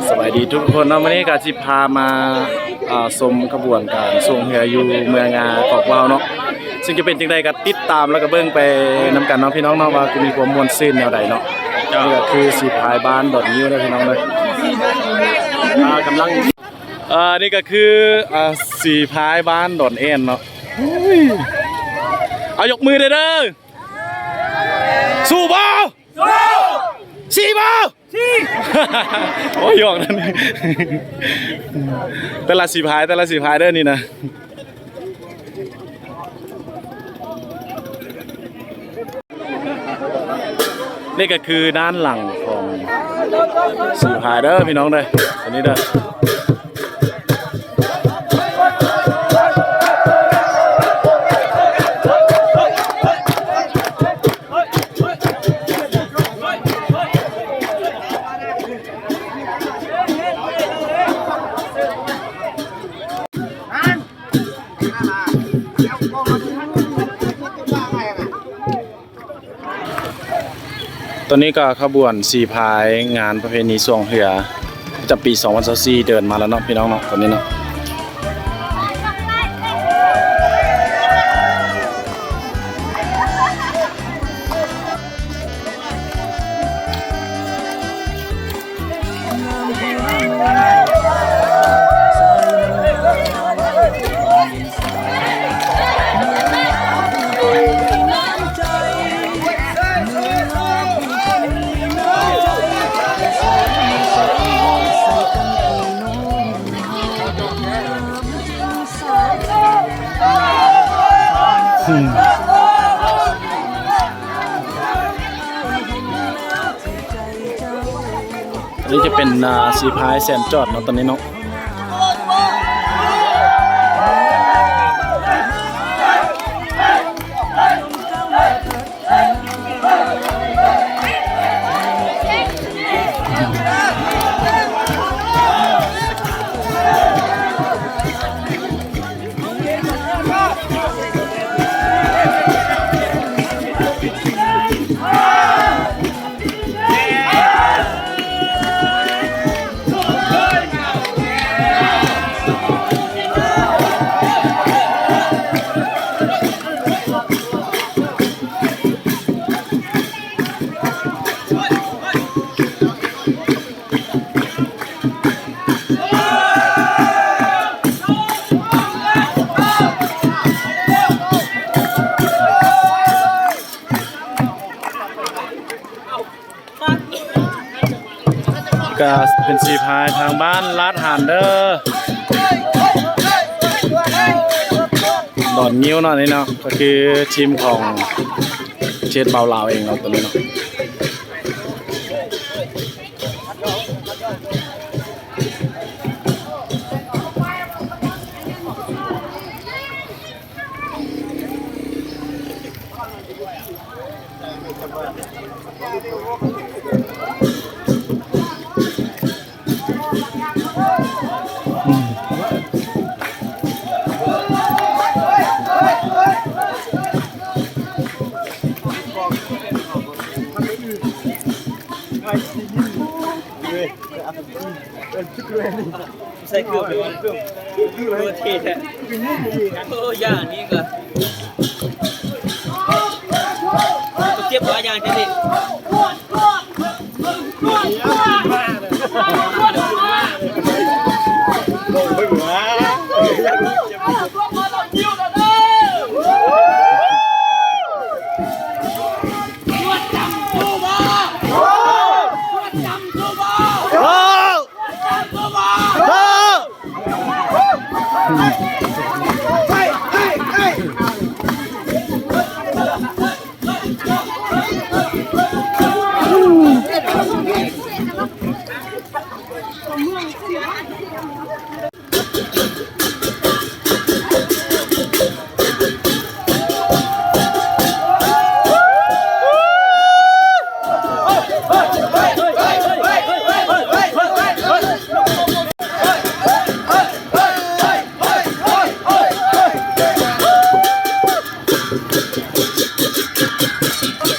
ສະບາຍດີທຸກຄົນເນາະ, ມື້ນີ້ກໍຊິພາມາ ອ່າ ຊົມຂະບວນການຊ່ວງເຮືອຢູ່ເມືອງງາຂອງພວກເຮົາເນາະ, ຊຶ່ງຈະເປັນຈັ່ງໃດກໍຕິດຕາມ ແລ້ວກໍເບິ່ງໄປນຳກັນເນາະພີ່ນ້ອງເນາະ ວ່າຈະມີຄວາມມ່ວນຊື່ນແນວໃດເນາະ. ນີ້ກໍຄືສີພາຍບ້ານດອນງິ້ວເດີພີ່ນ້ອງເດີ. ອ່າ ກຳລັງ ອ່າ ນີ້ກໍຄື ອ່າ ສີພາຍບ້ານດອນແອ່ນເນາະ. ເອົາ ຍົກມືເດີ ເດີ. ສູ້ບໍ່? ສູ້! ສີບໍ່? ໂອ້ຍ ຢອກນັ້ນ. ແຕ່ລະສີພາຍ ແຕ່ລະສີພາຍເດີນີ້ນະ. ນີ້ກໍຄືດ້ານຫຼັງຂອງສີພາຍເດີພີ່ນ້ອງເດີ ອັນນີ້ເດີ. ຕອນນີ້ກໍຂະບວນສີພາຍງານປະເພນີຊ່ວງເຮືອ ປະຈຳປີສອງພັນຊາວສີ່ ເດີນມາແລ້ວເນາະ ພີ່ນ້ອງເນາະ ຕອນນີ້ເນາະ. ອັນນີ້ຈະເປັນ ອ່າ ສີພາຍແສນຈອດເນາະ ຕອນນີ້ເນາະ. ກະເປັນສີພາຍທາງບ້ານລາດຫານເດີ ດອນງິ້ວເນາະ ນີ້ເນາະ ກໍຄືທີມຂອງເຂດບ່າວລາວເອງເນາະ ຕົວນີ້ເນາະ. ໃສ່ເກືອບໄປກ່ອນ ເກືອບເທ່ແທ້. ໂອ້ ຢ່າງນີ້ກໍເຈັບວ່າ ຢ່າງນີ້. ໂ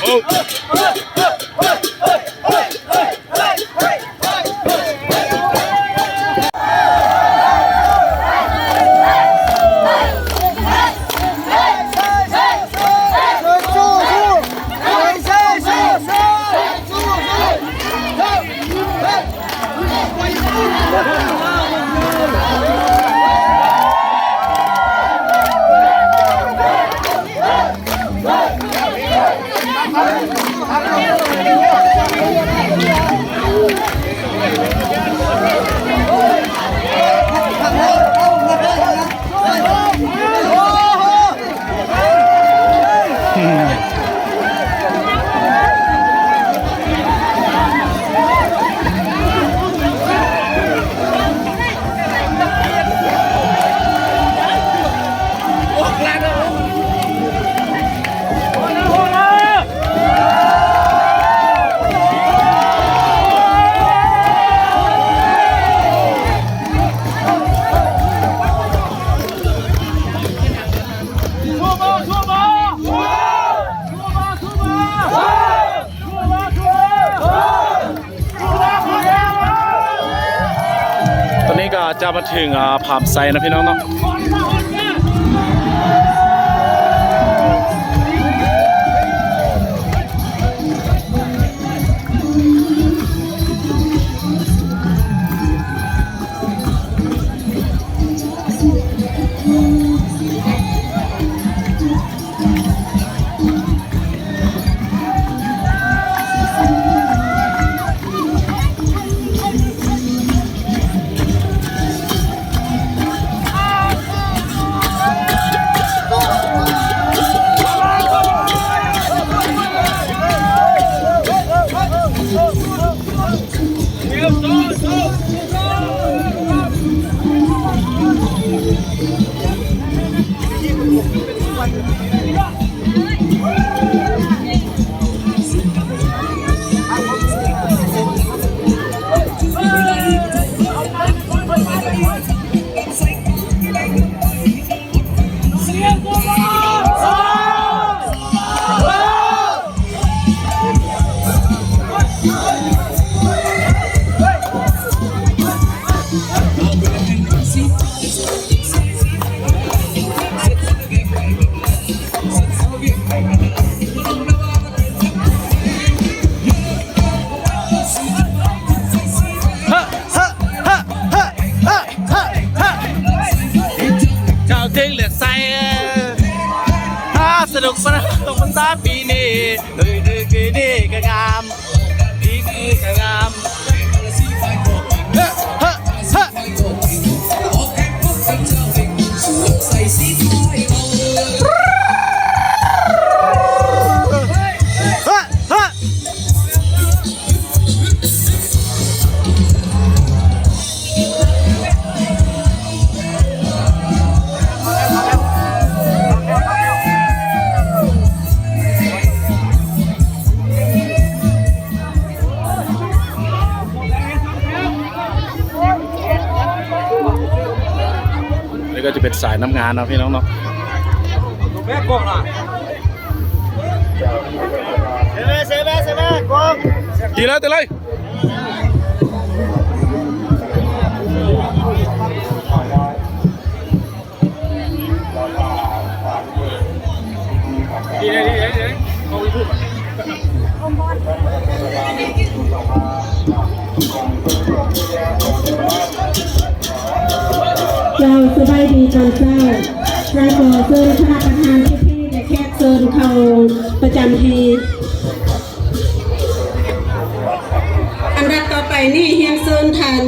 ອ້. ຕອນນີ້ກໍຈະມາເຖິງ ອາ ຜາມໄຊນະພີ່ນ້ອງເນາະ. ເຈົ້າເທິງເລືອກໃສ່ ອາ ສະໜຸກປານ ອອກພັນສາປີນີ້ ເຮີ້ຍ ເດີ ປີນີ້ກະງາມ ປີນີ້ກະງາມ ເຮີ້ຍ ເຮີ້ຍ ເຮີ້ຍ. ນີ້ກໍຈະເປັນສາຍນ້ຳງານເນາະ ພີ່ນ້ອງເນາະ. ແມ່ກອງລະ ເຊເວ ເຊເວ ເຊເວ ກອງ ຕີເລີຍ ຕີເລີຍ. ເຈົ້າ ສະບາຍດີຕອນເຊົ້າ. ເຈົ້າ ຂໍເຊີນຄະນະປະທານພິທີ ແລະ ແຂກເຊີນເຂົ້າປະຈຳທີ່. ອັນດັບຕໍ່ໄປນີ້ ຮຽນເຊີນທ່ານ